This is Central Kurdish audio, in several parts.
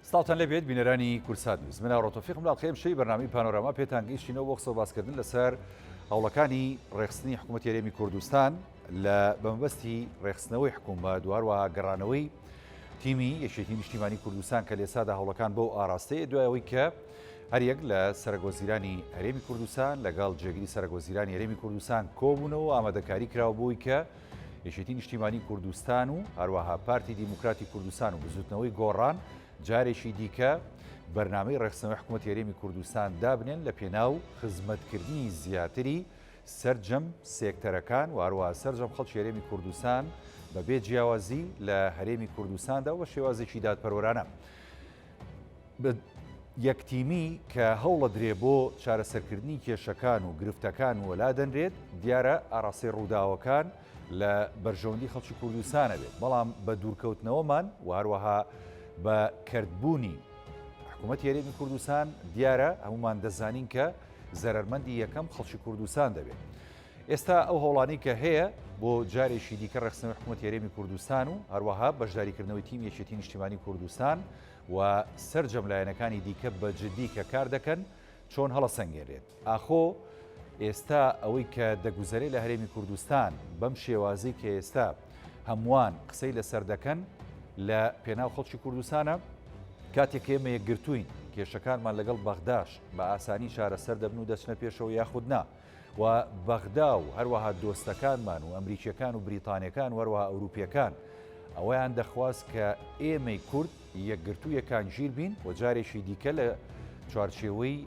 سڵاوتان لێبێت بینەرانی کوردسات نیوز من ئاڕۆ تۆفیقم لە ئەڵقەی ئەمشەوی بەرنامەی پانۆراما پێتان گەیشتینەوە بۆ قسە و باسکردن لەسەر هەوڵەکانی ڕێکخستنی حکوومەتی هەرێمی کوردستان لە بەمەبەستی ڕێکخستنەوەی حکوومەت و هەروەها گەڕانەوەی تیمی یەکێتی نیشتیمانی کوردستان کە لێسادا هەوڵەکان بەو ئاراستەیە دوای ئەوەی کە هەریەک لە سەرەک وەزیرانی هەرێمی کوردستان لەگەڵ جێگری سەرەک وەزیرانی هەرێمی کوردستان کۆبوونەوە و ئامادەکاری کراوە بۆی کە یەکێتی نیشتیمانی کوردستان و هەروەها پارتی دیموکراتی کوردستان و بزوتنەوەی گۆڕان جارێکی دیکە بەرنامەی ڕێکخستنەوەی حکوومەتی هەرێمی کوردستان دابنێن لە پێناو خزمەتکردنی زیاتری سەرجەم سێکتەرەکان و هەروەها سەرجەم خەڵکی هەرێمی کوردستان بە بێ جیاوازی لە هەرێمی کوردستاندا و بە شێوازێکی دادپەروەرانە. بە یەک تیمی کە هەوڵەدرێ بۆ چارەسەرکردنی کێشەکان و گرفتەکان وەلا دەنرێت، دیارە ئاراستەی ڕووداوەکان لە بەرژەوەندی خەڵکی کوردستانە بێت، بەڵام بە دوورکەوتنەوەمان و هەروەها بە کەرتبوونی حکوومەتی هەرێمی کوردستان دیارە هەمومان دەزانین کە زەرەرمەندی یەکەم خەڵکی کوردستان دەبێت. ئێستا ئەو هەوڵانەی کە هەیە بۆ جارێکی دیکە ڕێکخستنەوەی حکوومەتی هەرێمی کوردستان و هەروەها بەشداریکردنەوەی تیمی یەکێتی نیشتیمانی کوردستان و سەرجەم لایەنەکانی دیکە بە جدی کە کار دەکەن چۆن هەڵەسەنگێنرێت؟ ئاخۆ ئێستا ئەوەی کە دەگوزەرێ لە هەرێمی کوردستان بەم شێوازەی کە ئێستا هەمووان قسەی لەسەر دەکەن لە پێناو خەڵکی کوردستانە؟ کاتێک کە ئێمە یەکگرتووین کێشەکانمان لەگەڵ بەغداش بە ئاسانی چارەسەر دەبن و دەچنە پێشەوە یاخود نا؟ و بەغدا و هەروەها دۆستەکانمان و ئەمریکیەکان و بریتانیەکان و هەروەها ئەوروپیەکان ئەوەیان دەخواست کە ئێمەی کورد یەکگرتوو یەکانگیر بین و جارێکی دیکە لە چوارچێوەی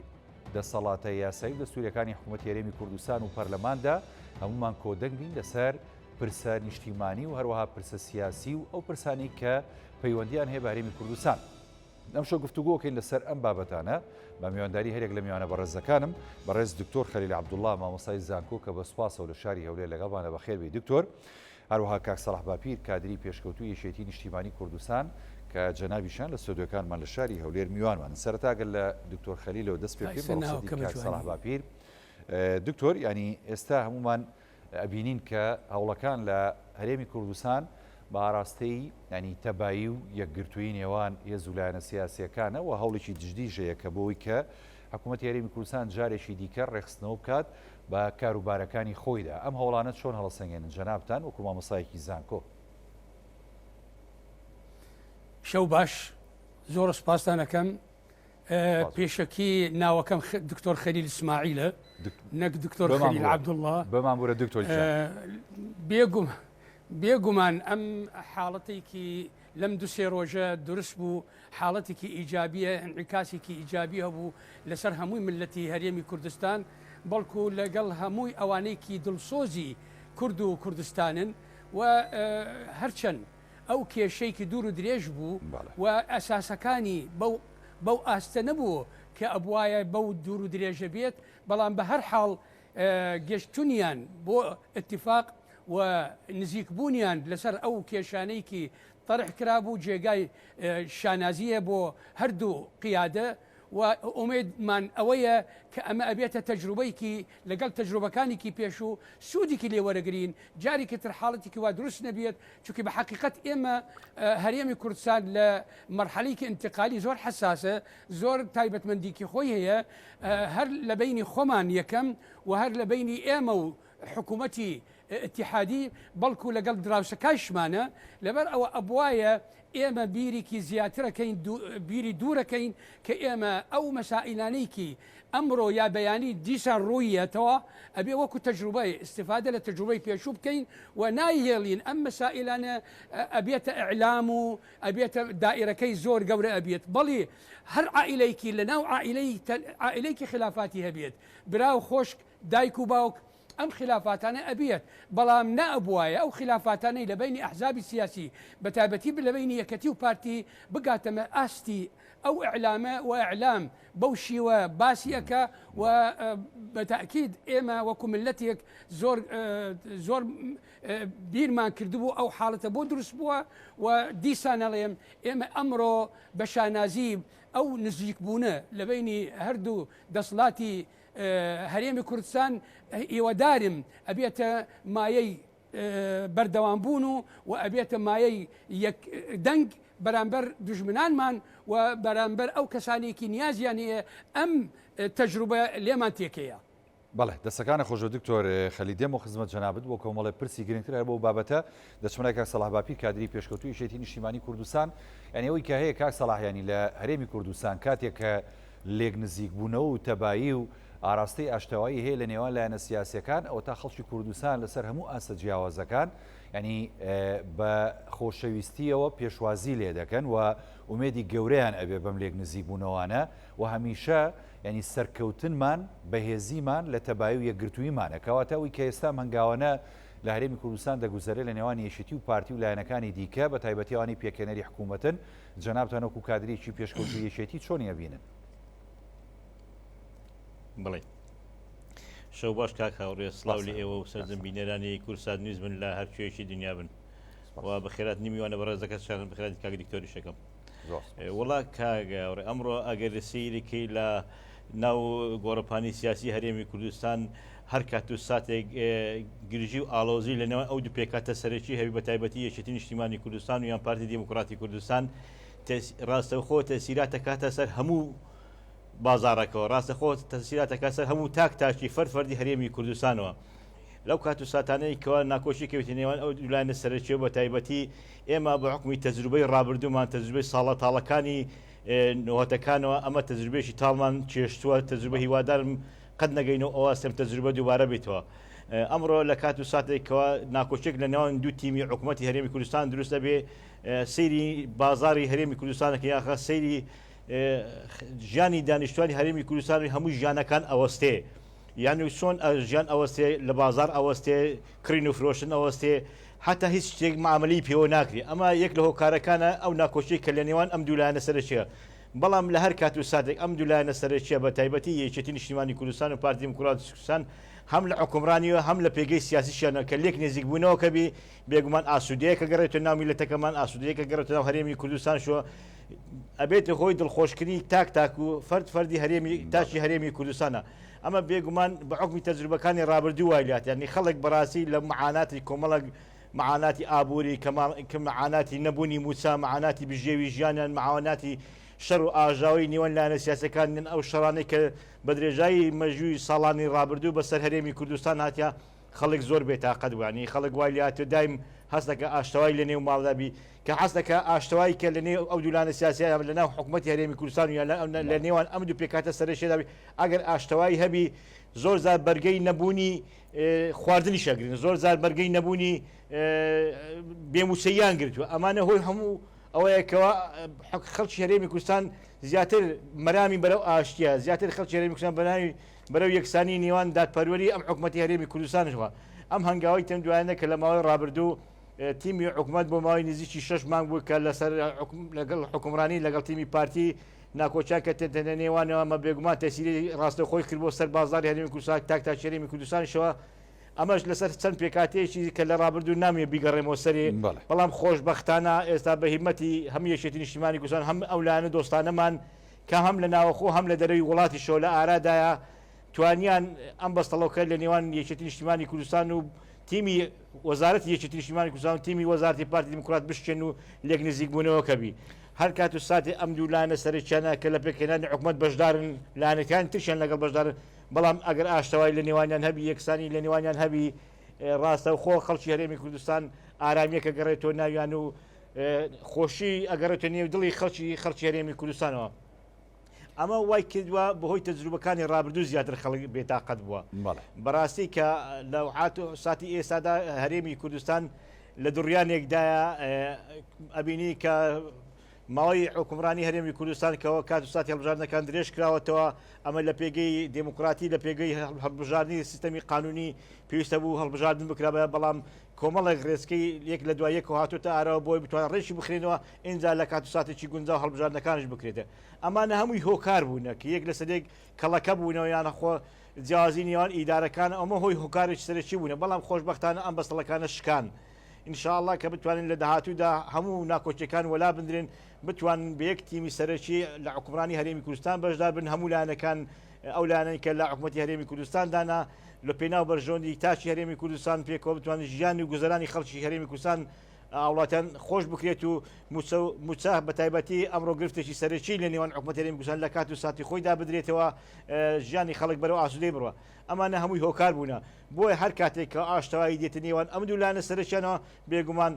دەسەڵاتە یاسایی و دەستوریەکانی حکوومەتی هەرێمی کوردستان و پەرلەماندا هەمومان کۆدەنگ بین لەسەر پرسە نیشتیمانی و هەروەها پرسە سیاسی و ئەو پرسانی کە پەیوەندیان هەیە بە هەرێمی کوردستان. ئەمشەو گفتوگۆکەین لەسەر ئەم بابەتانە بە میوانداری هەریەک لە میوانە بەڕێزەکانم، بەڕێز دکتۆر خەلیل عەبدوڵڵا مامۆستای زانکۆ کە بە سوپاسەوە لە شاری هەولێر لەگەڵمانە بەخێربێی دکتۆر، هەروەها کاک سەڵاح باپیر کادری پێشکەوتووی یەکێتی نیشتیمانی کوردستان کە جەنابیشیان لە ستۆدیۆکانمان لە شاری هەولێر میوانمانن. سەرەتا گەر لە دکتۆر خەلیلەوە دەست پێ بکەین بە ڕوخسەتی کاک سەڵاح باپیر. دکتۆر یانی ئێستا هەموومان ئەبینین کە هەوڵەکان لە هەرێمی کوردستان بە ئاراستەی یانی تەبایی و یەکگرتوویی نێوان هێز و لایەنە سیاسییەکانە و هەوڵێکی جدیش هەیە کە بۆی کە حکوومەتی هەرێمی کوردستان جارێکی دیکە ڕێکخستنەوە بکات بە کاروبارەکانی خۆیدا. ئەم هەوڵانە چۆن هەڵەسەنگێنن جەنابتان وەکوو مامۆستایەکی زانکۆ؟ شەو باش زۆر سپاستان ئەکەم. پێشەکی ناوەکەم دکتۆر خەلیل ئیسماعیلە نەک دکتۆر خەلیل عەبدوڵڵا. بەمان بورە دکتۆر گیان. بێگوم بێگومان ئەم حاڵەتێکی لەم دوسێ ڕۆژە دروست بوو حاڵەتێکی ئیجابیە ئینعیکاسێکی ئیجابی هەبوو لەسەر هەمووی ملەتی هەرێمی کوردستان بەڵکو لەگەڵ هەمووی ئەوانەیەکی دڵسۆزی کورد و کوردستانن و هەرچەند ئەو کێشەیەکی دوور و درێژ بوو و ئەساسەکانی بەو بەو ئاستە نەبوو کە ئەبوایە بەو دوور و درێژە بێت، بەڵام بە هەر حاڵ گەشتنیان بۆ ئیتیفاق و نزیک بوونیان لەسەر ئەو کێشانەی تەرح کرابوو جێگای شانازییە بۆ هەردوو قیادە و ئومێدمان ئەوەیە کە ئەمە ئەبێتە تەجروبەیکی لەگەڵ تەجروبەکانیکی پێشوو سوودیکی لێ وەرەگرین جارێکی تر حاڵەتێکی وا دروست نەبێت چونکی بە حەقیقەت ئێمە هەرێمی کوردستان لە مەرحەلەیەکی ئینتقالی زۆر حەساسە زۆر تایبەتمەندیکی خۆی هەیە هەر لە بەینی خۆمان یەکەم و هەر لە بەینی ئێمە و حکوومەتی ئیتیحادی بەڵکو لەگەڵ دراوسەکایشمانە لەبەر ئەوە ئەبوایە ئێمە بیریکی زیاترەکەین بیری دوورەکەین کە ئێمە ئەو مەسائیلانەیکی ئەمڕۆ یا بەیانی دیسان ڕوویەتەوە ئەبێ وەکو تەجروبەی ئیستیفادە لە تەجروبەی پێشوو بکەین و نایهێڵین ئەم مەسائیلانە ئەبێتە ئیعلام و ئەبێتە دائیرەکەی زۆر گەورە ئەبێت بەڵی هەر عائیلەیکی لەناو عائیلەی عائیلەیکی خلافاتی هەبێت برا و خۆشک دایک و باوک ئەم خیلافاتانە ئەبێت، بەڵام نائەبوایە ئەو خیلافاتانەی لە بەینی ئەحزابی سیاسی بە تایبەتی لە بەینی یەکەتی و پارتی بگاتە ئاستی ئەو ئیعلامە و ئیعلام بەو شیوە باسی ئەکا و بە تەئکید ئێمە وەکو میللەتێک زۆر زۆر بیرمان کردبوو ئەو حاڵەتە بۆ دروست بووە و دیسان ئەڵێم ئێمە ئەمڕۆ بە شانازی ئەو نزیک بوونە لە بەینی هەردوو دەسڵاتی هەرێمی کوردستان هیوادارم ئەبێتە مایەی بەردەوام بوون و و ئەبێتە مایەی یەک دەنگ. بەرامبەر دوژمنانمان و بەرامبەر ئەو کەسانێکی نیازیان هەیە ئەم تەجروبە لێمان تێکەیە. بەڵێ دەستەکانت خۆش بێت دکتۆر خەلیل دێمەوە خزمەت جەنابت بۆ کۆمەڵێ پرسی گرنگتر هەر بەو بابەتە دەچمە لای کاک سەڵاح باپیر کادری پێشکەوتووی یەکێتی نیشتیمانی کوردستان یانی ئەوەی کە هەیە کاک سەڵاح یانی لە هەرێمی کوردستان کاتێک کە لێک نزیک بوونەوە و تەبایی و ئاراستەی ئاشتەوایی هەیە لە نێوان لایەنە سیاسیەکان ئەوەتا خەڵکی کوردستان لەسەر هەموو ئاستە جیاوازەکان یانی بە خۆشەویستیەوە پێشوازی لێ دەکەن و ئومێدی گەورەیان ئەبێ بەم لێک نزیک بوونەوانە و هەمیشە یانی سەرکەوتنمان، بەهێزیمان لە تەبایی و یەکگرتووییمانە. کەواتە ئەوەی کە ئێستا ئەم هەنگاوانە لە هەرێمی کوردستان دەگوزەرێ لە نێوان یەکێتی و پارتی و لایەنەکانی دیکە، بە تایبەتی ئەوانەی پێکهێنەری حکوومەتن، جەنابتان وەکوو کادرێکی پێشکەوتووی یەکێتی چۆنی ئەبینن؟ بەڵێ. شەو باش کاک هاوڕێ، سڵاو لە ئێوە و سەرجەم بینەرانی کوردسات نیوز بن لە هەر کوێیەکی دنیا بن. و بەخێرهاتنی میوانە بەڕێزەکەشتان، بەخێرهاتنی کاک دکتۆریش ئەکەم. وەڵا کاک هاوڕێ ئەمڕۆ ئەگەر سەیری کەی لە ناو گۆڕەپانی سیاسی هەرێمی کوردستان هەر کات و ساتێک گرژی و ئاڵۆزی لە نێوان ئەو دوو پێکهاتە سەرەکی هەبی بە تایبەتی یەکێتی نیشتیمانی کوردستان و یان پارتی دیموکراتی کوردستان ڕاستەوخۆ تەسیرات دەکاتە سەر هەموو بازاڕەکەوە ڕاستەخۆ تەسیرات دەکات سەر هەموو تاک تاکی فەرد فەردی هەرێمی کوردستانەوە. لەو کات و ساتانەی کەوا ناکۆکی کەوتە نێوان ئەو دوو لایەنە سەرەکییە بە تایبەتی ئێمە بە حوکمی تەجروبەی ڕابردوومان تەجروبەی ساڵە تاڵەکانی نۆهەتەکانەوە ئەمە تەجروبەیەکی تاڵمان چێشتووە تەجروبە هیوادارم قەت نەگەینەوە ئەو ئاستەم تەجروبە دووبارە بێتەوە ئەمڕۆ لە کات و ساتێک کەوا ناکۆکیەک لە نێوان دوو تیمی حکوومەتی هەرێمی کوردستان دروست دەبێ سەیری بازاری هەرێمی کوردستانەکە یاخە سەیری ژیانی دانیشتوانی هەرێمی کوردستان هەموو ژیانەکان ئەوەستێ یانی چۆن ژیان ئەوەستێ لە بازاڕ ئەوەستێ کڕین و فرۆشتن ئەوەستێ حتا هیچ شتێک معاملەی پێوە ناکرێ ئەمە یەک لە هۆکارەکانە ئەو ناکۆکیەی کە لە نێوان ئەم دوو لایەنە سەرەکیە بەڵام لە هەر کات و ساتێک ئەم دوو لایەنە سەرەکیە بە تایبەتی یەکێتی نیشتیمانی کوردستان و پارتی دیموکراتی کوردستان هەم لە حوکمڕانیوە هەم لە پێگەی سیاسیشیانەوە کە لێک نێزیک بوونەوە کە بی بێگومان ئاسوودەیەکە گەڕێتە ناو میللەتەکەمان ئاسوودەیەکە گەڕێتە ناو هەرێمی کوردستانشوە ئەبێتە هۆی دڵخۆشکردنی تاک تاک و فەرد فەردی هەرێمی تاکی هەرێمی کوردستانە ئەمە بێگومان بە حوکمی تەجروبەکانی ڕابردوو وای لات یعنی خەڵک بەڕاستی لە معاناتی کۆمەڵک معاناتی ئابووری کە معاناتی نەبوونی موچە معاناتی بژێوی ژیانیان معاناتی شەڕ و ئاژاوەی نێوان لایەنە سیاسەکان ئەو شەڕانەی کە بە درێژایی مەژووی ساڵانی ڕابردوو بەسەر هەرێمی کوردستان هاتیە خەڵک زۆر بێتاقەت بوو یانی خەڵک وای لێهاتووە دایم هەست دەکا ئاشتەوای لە نێو ماڵدا بی کە حەز دەکا ئاشتەوای کە لە نێو ئەو دوو لایەنە سیاسیە لە ناو حکوومەتی هەرێمی کوردستان و یان لە نێوان ئەم دوو پێکهاتە سەرەکیەدا بی ئەگەر ئاشتەوایی هەبی زۆر جار بەرگەی نەبوونی خواردنیش ئەگرن زۆر جار بەرگەی نەبوونی بێموچەییان گرتووە ئەمانە هۆی هەموو ئەوەیە کەوا خەڵکی هەرێمی کوردستان زیاتر مەرامی بەرەو ئاشتیە زیاتر خەڵکی هەرێمی کوردستان بەناوی بەرەو یەکسانی نێوان دادپەروەری ئەم حکومەتی هەرێمی کوردستانش وە ئەم هەنگاوەی تەم دوایانە کە لە ماوەی ڕابردوو تیمی حکومەت بۆ ماوەی نزیکی شەش مانگ بوو کە لەسەر لەگەڵ حکومڕانی لەگەڵ تیمی پارتی ناکۆکیان کە تێتەنە نێوانەوە مە بێگومان تەسیری ڕاستەوخۆی کرد بۆ سەر بازاری هەرێمی کوردستان تاک تاکی هەرێمی کوردستانیشەوە ئەمەش لەسەر چەند پێکاتەیەکی کە لە ڕابردوو نامەوێ بیگەڕێمەوە سەرێ بەڵام خۆشبەختانە ئێستا بە هیمەتی هەم یەکێتی نیشتیمانی کوردستان هەم ئەو لایەنە دۆستانەمان کە هەم لە ناوەخۆ هەم لە دەرەوی وڵاتیشەوە لە ئارادایە توانیان ئەم بەستەڵۆکە لە نێوان یەکێتی نیشتیمانی کوردستان و تیمی وەزارەتی یەکێتی نیشتیمانی کوردستان و تیمی وەزارەتی پارتی دیموکرات بشکێن و لێک نزیکبوونەوە کە بی هەر کات و ساتێ ئەم دوو لایەنە سەرەکیانە کە لە پێکهێنانی حکومەت بەشدارن لایەنەکانی ترشیان لەگەڵ بەشدارن بەڵام ئەگەر ئاشتەوای لە نێوانیان هەبی یەکسانی لە نێوانیان هەبی ڕاستەوخۆ خەڵکی هەرێمی کوردستان ئارامیەکە گەڕێتەوە ناویان و خۆشی ئەگەڕێتە نێو دڵی خەڵکی خەڵکی هەرێمی کوردستانەوە. ئەمە وای کردووە بەهۆی تەجروبەکانی ڕابردوو زیاتر خەڵک بێتاقەت بووە. بەڕاستی کە لە عات و ساتی ئێستادا هەرێمی کوردستان لە دوڕیانێکدایە ئەبینی کە ماوەی حوکمڕانی هەرێمی کوردستان کەەوە کات و ساتی هەڵبژاردنەکان درێژ کراوەتەوە ئەمە لە پێگەی دێموکراتی لە پێگەی هەڵبژاردنی سیستەمی قانونی پێویستە بوو هەڵبژاردن بکرابە بەڵام کۆمەڵێک ڕێچکەی یەک لە دوای یەکەوە هاتۆتە ئاراوە بۆی بتوانن ڕێکی بخرێنەوە ئینجا لە کات و ساتێکی گونجاو هەڵبژاردنەکانیش بکرێتە ئەمانە هەمووی هۆکار بوونە کە یەک لەسەر یەک کەڵەکە بوونەوە یان خۆ جیاوازی نێوان ئیدارەکان ئەمە هۆی هۆکارێکی سەرەکی بوونە بەڵام خۆشبەختانە ئەم بەستەڵەکانە شکان ان شاء اللە کە بتوانین لە داهاتوودا هەموو ناکۆکیەکان وەلا بندرێن بتوانن بە یەک تیمی سەرەکی لە حوکمڕانی هەرێمی کوردستان بەشدار بن هەموو لایەنەکان ئەو لایەنەی کە لە حکومەتی هەرێمی کوردستاندانە لە پێناو بەرژەوەندی تاکی هەرێمی کوردستان پێکەوە بتوانن ژیان و گوزەرانی خەڵکی هەرێمی کوردستان. هاوڵاتیان خۆش بکرێت و موچە و موچە بە تایبەتی ئەمڕۆ گرفتێکی سەرەکی لە نێوان حکومەتی هەرێمی کوردستان لە کات و ساتی خۆیدا بدرێتەوە ژیانی خەڵک بەرەو ئاسوودەی بڕوا ئەمانە هەمووی هۆکار بوونە بۆیە هەر کاتێک کە ئاشتەوایی دێتە نێوان ئەم دوو لایەنە سەرەکیانەوە بێگومان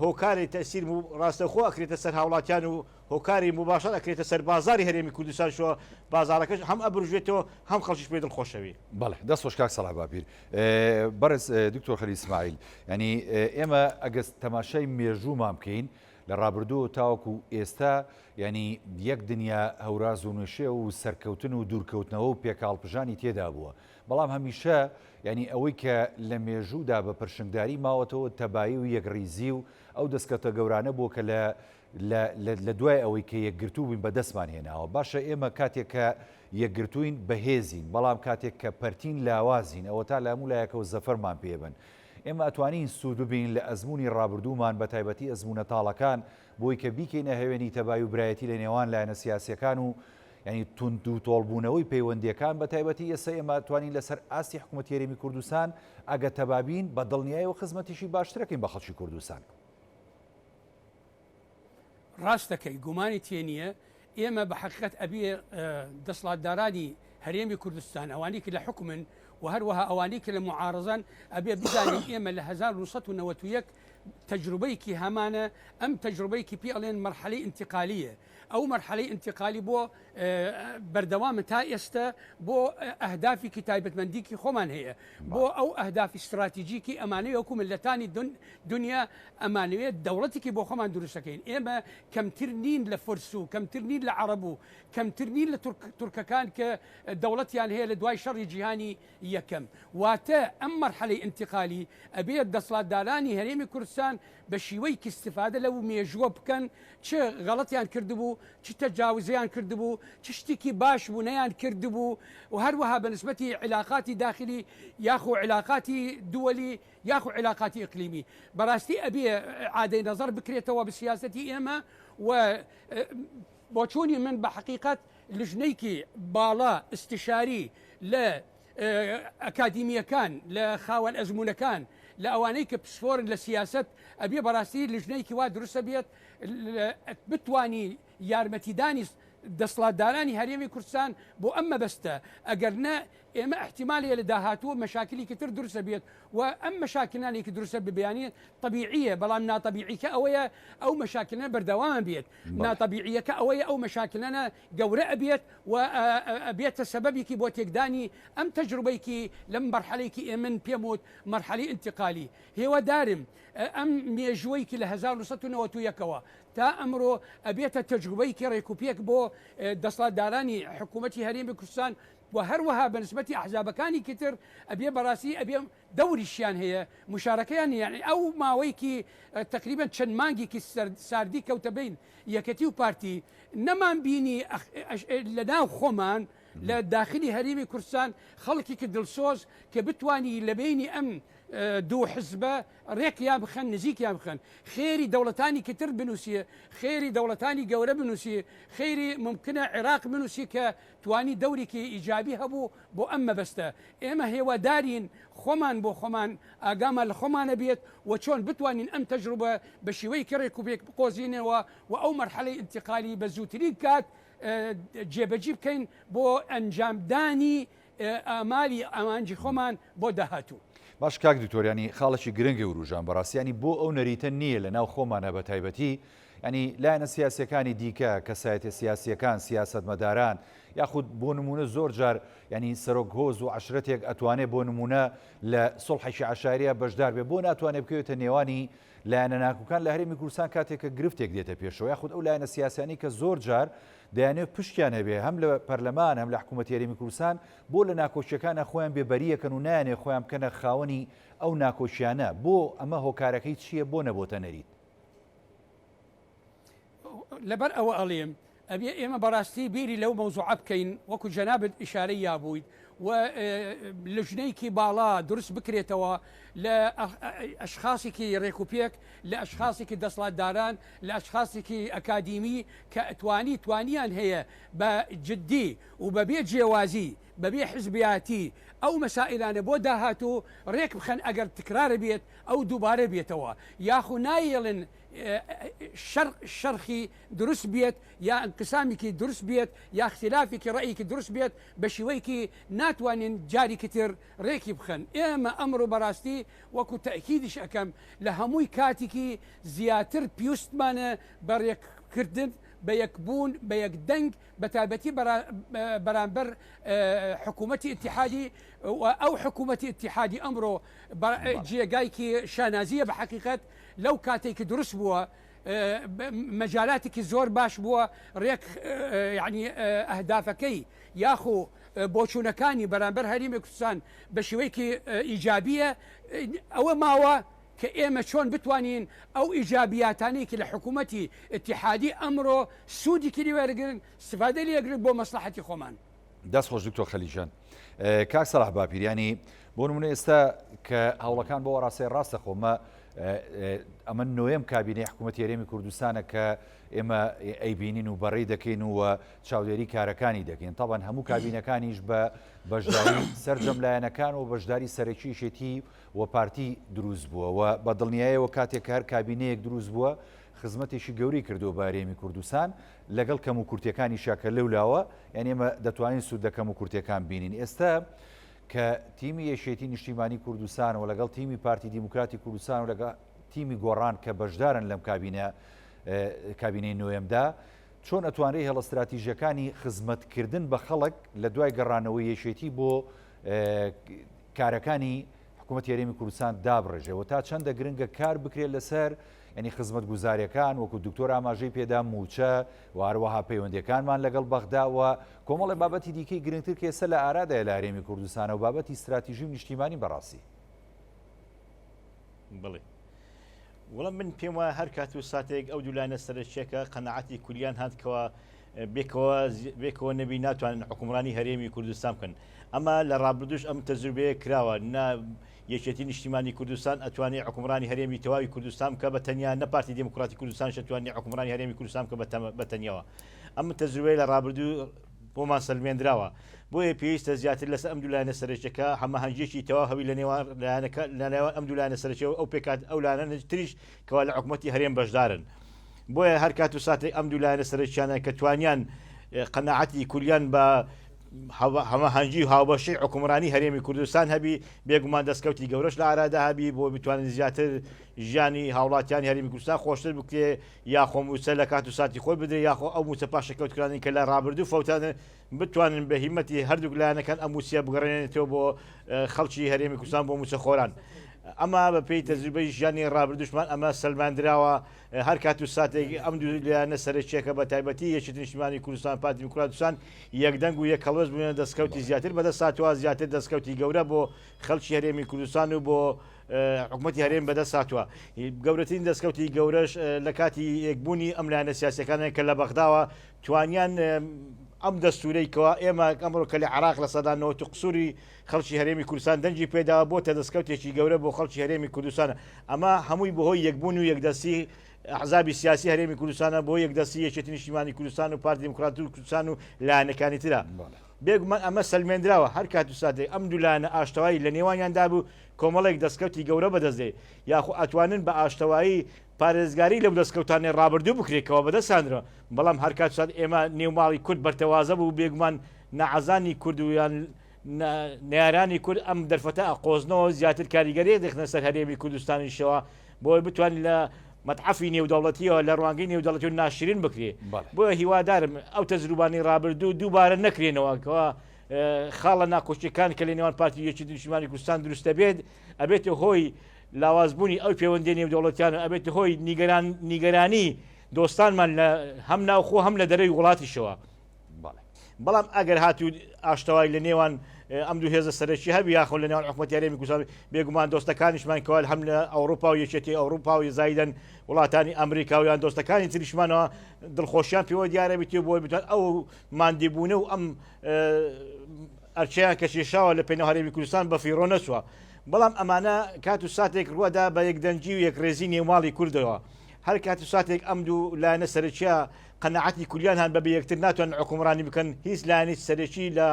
هۆکاری تەسیر ڕاستەوخۆ ئەکرێتە سەر هاوڵاتیان و هۆکاری موباشەر ئەکرێتە سەر بازاری هەرێمی کوردستانشەوە بازارەکەش هەم ئەبرژێتەوە هەم خەڵکیش پێ دڵخۆشەوی. بەڵێ دەست خۆش کاک سەڵاح باپیر. بەڕێز دکتۆر خەلیل ئیسماعیل یانی ئێمە ئەگەر تەماشای مێژوومان بکەین لە ڕابردوو تاوەکو ئێستا یانی یەک دنیا هەوراز و نشێو و سەرکەوتن و دوورکەوتنەوە و پێکاڵپژانی تێدا بووە بەڵام هەمیشە یانی ئەوەی کە لە مێژوودا بە پرشنگداری ماوەتەوە تەبایی و یەکڕیزی و ئەو دەستکەوتە گەورانە بووە کە لە لە لە دوای ئەوەی کە یەکگرتوو بووین بەدەستمان هێناوە. باشە ئێمە کاتێک کە یەکگرتووین بەهێزین، بەڵام کاتێک کە پەرتین لاوازین، ئەوەتا لە هەموو لایەکەوە زەفەرمان پێ بن. ئێمە ئەتوانین سوود ببینین لە ئەزموونی ڕابردوومان بە تایبەتی ئەزموونە تاڵەکان بۆی کە بیکەینە هەوێنی تەبای و برایەتی لە نێوان لایەنە سیاسیەکان و یانی توندوتۆڵبوونەوەی پەیوەندیەکان بە تایبەتی ئێستا ئێمە ئەتوانین لەسەر ئاستی حکوومەتی هەرێمی کوردستان ئەگە تەبابین بە دڵنیایەوە خزمەتیشی باشترەکەین بە خەڵکی کوردستان. ڕاست دەکەی گومانی تێ نییە ئێمە بە حەقیقەت ئەبێ دەسڵاتدارانی هەرێمی کوردستان ئەوانی کە لە حکومن و هەروەها ئەوانی کە لە معارزان ئەبێ بزانین ئێمە لە 1991 تەجروبەیەکی هەمانە ئەم تەجروبەیەکی پێ ئەڵێن مەرحەلەی ئینتقالیە ئەو مەرحەلەی ئینتقالی بۆ بەردەوامە تا ئێستا بۆ ئەهدافێکی تایبەتمەندیکی خۆمان هەیە بۆ ئەو ئەهدافی استراتیجیکی ئەمانەیە وەکو ملەتانی دنیا ئەمانەوێت دەوڵەتێکی بۆ خۆمان دروستەکەین ئێمە کەمتر نین لە فورس و کەمتر نین لە عەڕەب و کەمتر نین لە تورکەکان کە دەوڵەتیان هەیە لە دوای شەڕی جیهانی یەکەم واتە ئەم مەرحەلەی ئینتقالی ئەبێت دەسڵاتدارانی هەرێمی کوردستان بە شیوەیەکی استفادە لەو مێژووە بکەن چ غەڵەتیان کردبوو چ تەجاوزیان کردبوو چ شتێکی باش بوو نەیان کردبوو و هەروەها بە نسبەتی عیلاقاتی داخلی یاخۆ عیلاقاتی دووەلی یاخو عیلاقاتی ئیقلیمی بەراستی ئەبێ ئیعادەی نەزەر بکرێتەوە بە سیاسەتی ئێمە و بۆچوونی من بە حەقیقەت لژنەیکی باڵا ئیستیشاری لە ئەکادیمیەکان لە خاوەن ئەزموونەکان لە ئەوانەی کە پسپۆرن لە سیاسەت ئەبێ بەڕاستی لژنەیەکی وا دروستە بێت بتانی یارمەتیدانی دەسڵاتدارانی هەرێمی کوردستان بۆ ئەم مەبەستە ئەگەر نە ئێمە ئیحتیمال هەیە لە داهاتوو مەشاکلێکی تر دروست بێت و ئەم مەشاکلانەی کە دروست ببیانی تەبیعیە بەڵام ناتەبیعیکە ئەوەیە ئەو مەشاکلە بەردەوام بێت ناتەبیعیەکە ئەوەیە ئەو مەشاکلانە گەورە ئەبێت و ئەبێتە سەبەبێکی بۆ تێکدانی ئەم تەجروبەیەکی لەم مەرحەلەیەکی ئێمن پێم وت مەرحەلەی ئینتقالی هێوادارم ئەم مێژووەی کە لە 1991 ەوە تا ئەمڕۆ ئەبێتە تەجروبەیەکی ڕێکوپێک بۆ دەسڵاتدارانی حکوومەتی هەرێمی کوردستان و هەروەها بە نسبەتی ئەحزابەکانی کتر ئەبێ بەڕاستی ئەبێ دەوریشیان هەیە مشارەکەیان نیە یانی ئەو ماوەیەکی تەقریبەن چەند مانگێکی ساردی کەوتە بین یەکەتی و پارتی نەمان بینی لە ناو خۆمان لە داخلی هەرێمی کوردستان خەڵکێکی دڵسۆز کە بتانی لە بینی ئەم دوو حزبە ڕێکیان بخەن نزیکیان بخەن خێری دەوڵەتانی کتر بنووسیە خێری دەوڵەتانی گەورە بنووسی خێری ممکنە عێراق بنووسی کە توانی دەورێکی ئیجابی هەبوو بۆ ئەم مەبەستە. ئێمە هێوادارین خۆمان بۆ خۆمان ئاگامان لە خۆمانە بێت و چۆن بتوانین ئەم تەجروبە بە شیوەیەکی ڕێکوپێک بقۆزینەوە و ئەو مەرحەلەی ئینتقالی بە زووترین کات جێبەجی بکەین بۆ ئەنجامدانی ئامالی ئامانجی خۆمان بۆ داهاتوو. باش کاک دکتۆر یانی خاڵێکی گرنگی وروژان بەڕاستی یانی بۆ ئەو نەریتە نییە لە ناو خۆمانە بە تایبەتی یانی لایەنە سیاسیەکانی دیکە کەسایەتە سیاسیەکان سیاسەتمەداران یاخود بۆ نمونە زۆر جار یانی سەرۆک هۆز و عەشرەتێک ئەتوانێ بۆ نمونە لە سوڵحێکی عەشایریە بەشدار بێ بۆ ناتوانێ بکەوێتە نێوانی لایەنە ناکوکان لە هەرێمی کوردستان کاتێک کە گرفتێک دێتە پێشەوە یاخود ئەو لایەنە سیاسیانەی کە زۆر جار دەیانەوێت پشتیان هەبێ هەم لە پەرلەمان هەم لە حکوومەتی هەرێمی کوردستان بۆ لە ناکۆکیەکانە خۆیان بێبەریەکەن و نایانێ خۆیان بکەنە خاوەنی ئەو ناکۆکیانە بۆ ئەمە هۆکارەکەی چییە بۆ نەبۆتە نەریت؟ لەبەر ئەوە ئەڵێم. ئەبێ ئێمە بەڕاستی بیری لەو مەوزوعە بکەین وەکو جەنابت ئیشارەی یابوویت و لجنەیەکی باڵا دروست بکرێتەوە لە ئەشخاصێکی ڕێکوپێک لە ئەشخاصێکی دەسڵاتداران لە ئەشخاصێکی ئەکادیمی کە توانی توانیان هەیە بە جدی و بەبێ جیاوازی بەبێ حزبیاتی ئەو مەسائلانە بۆ داهاتوو ڕێک بخەن ئەگەر تکرار بێت ئەو دووبارە بێتەوە یاخو نایەڵن شەر شەرخی دروست بێت یا انقسامێکی دروست بێت یا اختلافێکی ڕەئیکی دروست بێت بە شیوەیەکی ناتوانین جارێکی تر ڕێکی بخەن ئێمە ئەمڕۆ بەڕاستی وەکو تەئکیدیش ئەکەم لە هەمووی کاتێکی زیاتر پیوستمانە بە ڕێککردن بە یەکبوون بە یەک دەنگ بە تایبەتی بەرامبەر حکوومەتی ئیتیحادی و ئەو حکوومەتی ئیتیحادی ئەمڕۆ جێگایکی شانازیە بە حەقیقەت لەو کاتێک کە دروست بووە مەجالاتێکی زۆر باش بووە ڕێک یعنی ئەهدافەکەی یاخو بۆچوونەکانی بەرامبەر هەرێمی کوردستان بە شێوەیەکی ئیجابیە ئەوە ماوە کە ئێمە چۆن بتوانین ئەو ئیجابیاتانەی کە لە حکوومەتی ئیتیحادی ئەمڕۆ سوودێکی لێ وەرگرن استفادە لێگرن بۆ مەسڵەحەتی خۆمان. دەست خۆش دکتۆر خەلیل جان. کاک سەلاح باپیر یانی بۆ نمونە ئێستا کە هەوڵەکان بۆ ڕاستەی ڕاستە خۆمە ئەمە نۆیەم کابینەی حکوومەتی هەرێمی کوردستانە کە ئێمە ئەیبینین و بەڕێی دەکەین و چاودێری کارەکانی دەکەین تاوان هەموو کابینەکانیش بە بەشداری سەرجەم لایەنەکان و بەشداری سەرەکیشێتی و پارتی دروست بووە و بە دڵنیایەوە کاتێک کە هەر کابینەیەک دروست بووە خزمەتێکی گەورەی کردووە بە هەرێمی کوردستان لەگەڵ کەموکورتیەکانیشا کە لەولاوە یانی ئێمە دەتوانین سوود لە کەموکورتیەکان بینین ئێستا کە تیمی یەکێتی نیشتیمانی کوردستان و لەگەڵ تیمی پارتی دیموکراتی کوردستان و لەگەڵ تیمی گۆڕان کە بەشدارن لەم کابینە کابینەی نۆیەمدا چۆن ئەتوانرێ هێڵە ستراتیژیەکانی خزمەتکردن بە خەڵک لە دوای گەڕانەوەی یەکێتی بۆ کارەکانی حکوومەتی هەرێمی کوردستان دابڕێژێ و تا چەندە گرنگە کار بکرێت لەسەر یعنی خزمەتگوزاریەکان وەکو دکتۆر ئاماژەی پێدا موچە و هەروەها پەیوەندیەکانمان لەگەڵ بەغدا و کۆمەڵی بابەتی دیکەی گرنگتر کە ئێستا لە ئارادایە لە هەرێمی کوردستانە و بابەتی ستراتیژی و نیشتیمانی بەڕاستی. بڵێ وەڵا من پێم وایە هەر کات و ساتێک ئەو دوو لایەنە سەرەکییەکە قەناعەتی کولیان هات کەوا بێکەوە بێکەوە نەبی ناتوانن حکومڕانی هەرێمی کوردستان بکەن ئەمە لە ڕابردوش ئەم تەجروبەیە کراوە نە یەکێتی نیشتیمانی کوردستان ئەتوانێ حکومڕانی هەرێمی تەواوی کوردستان بکە بە تەنیا نە پارتی دێموکراتی کوردستانیش ئەتوانێ حکومڕانی هەرێمی کوردستان بکە بە تەنیاوە ئەم تەجروبەیە لە ڕابردوو بۆمان سەلمێندراوە بۆیە پێویستە زیاتر لەسەر ئەم دوو لایەنە سەرەکیەکە هەماهەنگیەکی تەواو هەبی لە نێوان لایەنەکە لە نێوان ئەم دوو لایەنە سەرەکیە و ئەو پێکات ئەو لایەنە تریش کەوا لە حکومەتی هەرێم بەشدارن بۆیە هەر کات و ساتێک ئەم دوو لایەنە سەرەکیانە کە توانیان قەناعەتی کولیان بە هەماهەنگی و هاوبەشی حکومڕانی هەرێمی کوردستان هەبی بێگومان دەستکەوتی گەورەش لە ئارادا هەبی بۆ بتوانن زیاتر ژیانی هاوڵاتیانی هەرێمی کوردستان خۆشتر بکرێ یاخۆ مووچە لە کات و ساتی خۆی بدرێ یاخۆ ئەو مووچە پاشەکەوتکرانەی کە لە ڕابردوو فەوتانن بتوانن بە هیمەتی هەردووک لایەنەکان ئەم مووچە بگەڕێنێتەوە بۆ خەڵکی هەرێمی کوردستان بۆ مووچەخۆران. ئەمە بە پێی تەجروبەی ژیانی ڕابردووشمان ئەمە سەلماندراوە هەر کات و ساتێک ئەم دوو لایەنە سەرەکییەکە بە تایبەتی یەکێتی نیشتیمانی کوردستان پارتی دیموکرات کوردستان یەکدەنگ و یەک هەڵوێست بوونە دەستکەوتی زیاتر بەدەست هاتووە زیاتر دەستکەوتی گەورە بۆ خەڵکی هەرێمی کوردستان و بۆ حکومەتی هەرێم بەدەست هاتووە. گەورەترین دەستکەوتی گەورەش لە کاتی یەکبوونی ئەم لایەنە سیاسیەکانە کە لە بەغداوە توانیان ئەم دەستورەی کەوا ئێمە ئەمڕۆ کە لە عێراق 90% و قسوری خەڵکی هەرێمی کوردستان دەنگی پێداوە بۆتە دەستکەوتێکی گەورە بۆ خەڵکی هەرێمی کوردستان ئەمە هەمووی بەهۆی یەکبوون و یەکدەستی ئەحزابی سیاسی هەرێمی کوردستانە بۆ یەکدەستی یەکێتی نیشتیمانی کوردستان و پارتی دیموکراتی کوردستان و لایەنەکانی ترە. بێگومان ئەمە سەلمێندراوە هەر کات و ساتێک ئەم دوو لایەنە ئاشتەوایی لە نێوانیاندا بوو کۆمەڵێک دەستکەوتی گەورە بەدەست دێ یاخۆ ئەتوانن بە ئاشتەوایی پارێزگاری لەو دەستکەوتانەی ڕابردوو بکرێت کەوا بەدەستهانرا بەڵام هەر کات و سات ئێمە نێو ماڵی کورد بەرتەوازە بوو بێگومان ناعەزانی کورد و یان نەیارانی کورد ئەم دەرفەتە ئەقۆزنەوە زیاتر کاریگەری دەخنە سەر هەرێمی کوردستانیشەوە بۆی بتوانین لە مەتحەفی نێودەوڵەتیەوە لە ڕوانگەی نێودەوڵەتی و ناشرین بکرێ بۆیە هیوادارم ئەو تەجروبانەی ڕابردوو دووبارە نەکرێنەوە کەوا خاڵە ناکۆکیەکان کە لە نێوان پارتی یەکێتی نیشتیمانی کوردستان دروست دەبێت ئەبێتە هۆی لاوازبوونی ئەو پەیوەندی نێودەوڵەتیان ئەبێتە هۆی نیگەران نیگەرانی دۆستانمان لە هەم ناوخۆ هەم لە دەرەوەی وڵاتیشەوە بەڵام ئەگەر هاتوو ئاشتەوای لە نێوان. ئەم دوو هێزە سەرەکی هەبی یاخۆ لە نێوان حکوومەتی هەرێمی کوردستان بێگومان دۆستەکانیشمان کەوا هەم لە ئەوروپا و یەکێتی ئەوروپا و زایدەن وڵاتانی ئەمریکا و یان دۆستەکانی تریشمانەوە دڵخۆشیان پێوە دیارە بیت و بۆی بتوان ئەو ماندیبوونە و ئەم ئەرچیان کە کێشاوە لە پێناو هەرێمی کوردستان بە فیڕۆ نەچووە بەڵام ئەمانە کات و ساتێک ڕووەدا بە یەکدەنگی و یەکڕێزی نێوماڵی کوردەوە هەر کات و ساتێک ئەم دوو لایەنە سەرەکیە قەناعەتی کولیان هەن بە یەکتر ناتوانن حکومڕانی بکەن هیچ لایەنی سەرەکی لە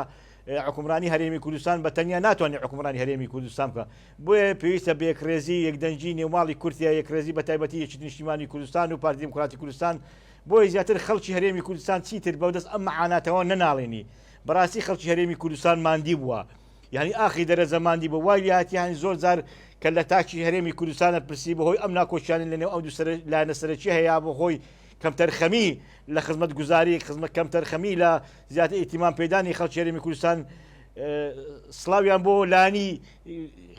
حکومڕانی هەرێمی کوردستان بە تەنیا ناتوانێت حکومڕانی هەرێمی کوردستان بکە بۆیە پێویستە بە یەکڕێزی یەکدەنگی نێوماڵی کورتە یەکڕێزی بە تایبەتی یەکێتی نیشتیمانی کوردستان و پارتی دیموکراتی کوردستان بۆیە زیاتر خەڵکی هەرێمی کوردستان چیتر بەدەست ئەم مەعاناتەوە نەناڵێنی بەڕاستی خەڵکی هەرێمی کوردستان ماندی بووە یعنی ئاخی دەرەجە ماندی بووە وای لێهاتی هەنی زۆر جار کە لە تاکی هەرێمی کوردستانە پرسی بەهۆی ئەم ناکۆکیانە لەنێو ئەو دوو لایەنە سەرەکی هەیە بەهۆی کەمتەرخەمی لە خزمەتگوزاری خزمەت کەمتەرخەمی لە زیاتر ئیتیمام پێدانی خەڵکی هەرێمی کوردستان سڵاویان بۆ لانی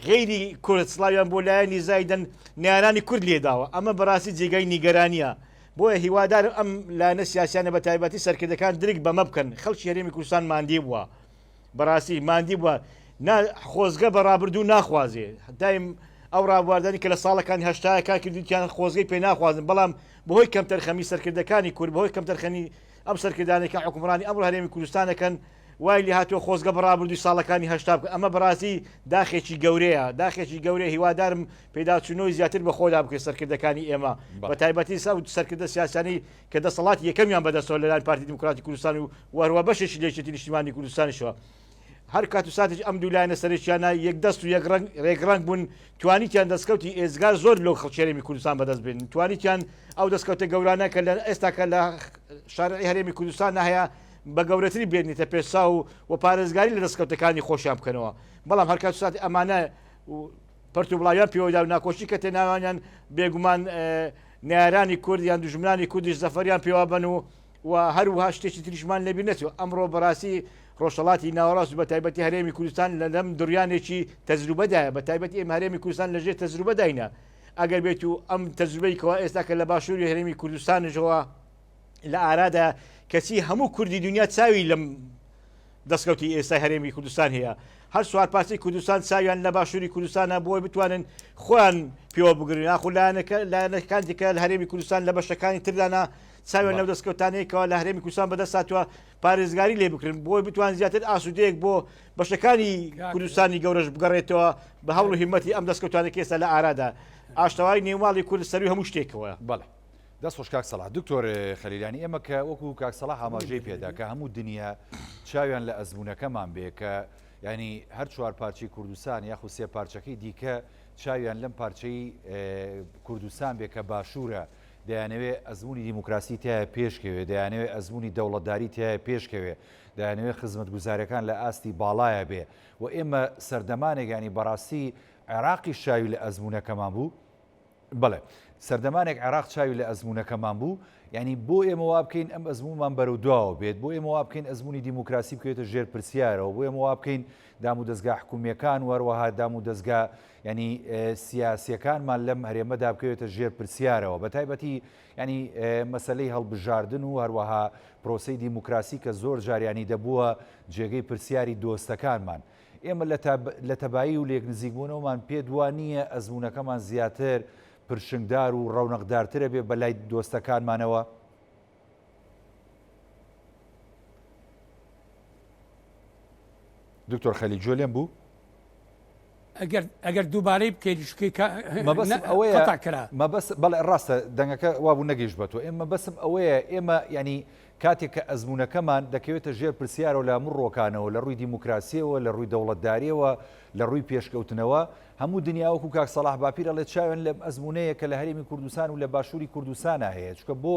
غەیری کورد سڵاویان بۆ لایەنی زایدن نیارانی کورد لێداوە ئەمە بەڕاستی جێگای نیگەرانیە بۆیە هیوادارم ئەم لایەنە سیاسیانە بە تایبەتی سەرکردەکان درک بەمە بکەن خەڵکی هەرێمی کوردستان ماندی بووە بەڕاستی ماندی بووە نا خۆزگە بە ڕابردوو ناخوازێ دایم ئەو ڕابواردانی کە لە ساڵەکانی هەشتاکان کردیان خۆزگەی پێ ناخوازن بەڵام بەهۆی کەمتەرخەمی سەرکردەکانی کورد بەهۆی کەمتەرخەمی ئەم سەرکردانەی کە حوکمڕانی ئەمڕۆ هەرێمی کوردستان دەکەن وای لێهاتووە خۆزگە بە ڕابردووی ساڵەکانی 80 بکەن ئەمە بەڕاستی داخێکی گەورەیە داخێکی گەورەیە هیوادارم پێداچوونەوەی زیاتر بە خۆدا بکرێت سەرکردەکانی ئێمە بە تایبەتی ئەو سەرکردە سیاسیانەی کە دەسەڵاتی یەکەمیان بەدەستەوە لەلایەن پارتی دیموکراتی کوردستان و وەروە بەشێکی لە یەکێتی نیشتیمانی کوردستانیشەوە هەر کات و ساتێک ئەم دوو لایەنە سەرەکیانە یەک دەست و یەک ڕەنگ ڕێک ڕەنگ بوون توانیتیان دەستکەوتی ئێجگار زۆر لەو خەڵکی هەرێمی کوردستان بەدەست بێنن توانیتیان ئەو دەستکەوتە گەورانە کە لە ئێستاکە لە شارعی هەرێمی کوردستان هەیە بە گەورەتری بێنیتە پێشچاو و پارێزگاری لە دەستکەوتەکانی خۆشیان بکەنەوە بەڵام هەر کات و ساتی ئەمانە پەرت و بڵاویان پێوەدا و ناکۆکی کەتە ناوانیان بێگومان نەیارانی کورد یان دوژمنانی کوردیش زەفەریان پێوە بن و و هەروەها شتێکی تریشمان لەبیر نەچێت ئەمڕۆ بەڕاستی ڕۆژهەڵاتی ناوەڕاست و بەتایبەتی هەرێمی کوردستان لە لەم دڕیانێکی تەجروبەدایە بەتایبەتی ئێمە هەرێمی کوردستان لەژێر تەجروبەداینە ئەگەر بێت و ئەم تەجروبەی کەوا ئێستا کە لە باشووری هەرێمی کوردستانیشەوە لە ئارادا کەچی هەموو کوردی دنیا چاوی لەم دەستکەوتی ئێستای هەرێمی کوردستان هەیە. هەر چوار پارچەی کوردستان چاویان لە باشووری کوردستانە بۆی بتوانن خۆیان پێوە بگرن یاخود لایەنەکە لایەنەکان دیکە لە هەرێمی کوردستان لە بەشەکانی تردانا چاویان لەو دەستکەوتانەیە کەوا لە هەرێمی کوردستان بەدەست هاتووە پارێزگاری لێ بکرن بۆی بتوان زیاتر ئاسوودەیەک بۆ بەشەکانی کوردستانی گەورەش بگەڕێتەوە بە هەوڵ و هیمەتی ئەم دەستکەوتانە کە ئێستا لە ئارادا ئاشتەوایی نێوماڵی کورد سەروی هەموو شتێکەوە. بەڵێ. دەست خۆش کاک سەڵاح. دکتۆر خەلیلانی ئێمە کە وەکو کاک سەڵاح ئاماژەی پێدا کە هەموو دنیا چاویان لە ئەزموونەکەمان بێ کە ینی هەر چوار پارچەی کوردستان یاخود سێ پارچەکەی دیکە چاویان لەم پارچەی کوردستان بێ کە باشوورە دەیانەوێ ئەزموونی دیموکراسی تایە پێشکەوێ دەیانەوێ ئەزموونی دەوڵەتداری تایە پێشکەوێ دەیانەوێ خزمەتگوزارەکان لە ئاستی باڵایە بێ و ئێمە سەردەمانێک ینی بەڕاستی عێراقی شاوی لە ئەزموونەکەمان بوو بەڵێ سەردەمانێک عێراق چاوی لە ئەزموونەکەمان بوو، یانی بۆ ئێمە وا بکەین ئەم ئەزموونمان بەرەو دواوە بێت، بۆ ئێمە وا بکەین ئەزموونی دیموکراسی بکەوێتە ژێر پرسیارەوە، بۆ ئێمە وا بکەین دامودەزگا حکوومییەکان و هەروەها دامودەزگا یانی سیاسییەکانمان لەم هەرێمەدا بکەوێتە ژێر پرسیارەوە، بە تایبەتی یانی مەسەلەی هەڵبژاردن و هەروەها پرۆسەی دیموکراسی کە زۆر جار یانی دەبووە جێگەی پرسیاری دۆستەکانمان. ئێمە لە تەبایی و لێکنزیکبوونەوەمان پێت وا نییە ئەزموونەکەمان زیاتر پرشنگدار و ڕەونەقدارترە بێ بە لای دۆستەکانمانەوە؟ دکتۆر خەلیل گوێ لێم بوو؟ ئەگەر ئەگەر دووبارەی بکەیت شکەی کە مەبەستم ئەوەیە قەتع کرا. مەبەست بەڵێ ڕاستە دەنگەکە وابوو نەگەیشت بە تۆ ئێمە مەبەستم ئەوەیە ئێمە یانی کاتێک کە ئەزموونەکەمان دەکەوێتە ژێر پرسیارەوە لە هەموو ڕووەکانەوە، لە ڕووی دیموکراسییەوە، لە ڕووی دەوڵەتدارییەوە، لە ڕووی پێشکەوتنەوە، هەموو دنیا وەکوو کاک سەڵاح باپیر ئەڵێ چاویان لەم ئەزموونەیە کە لە هەرێمی کوردستان و لە باشووری کوردستانا هەیە، چونکە بۆ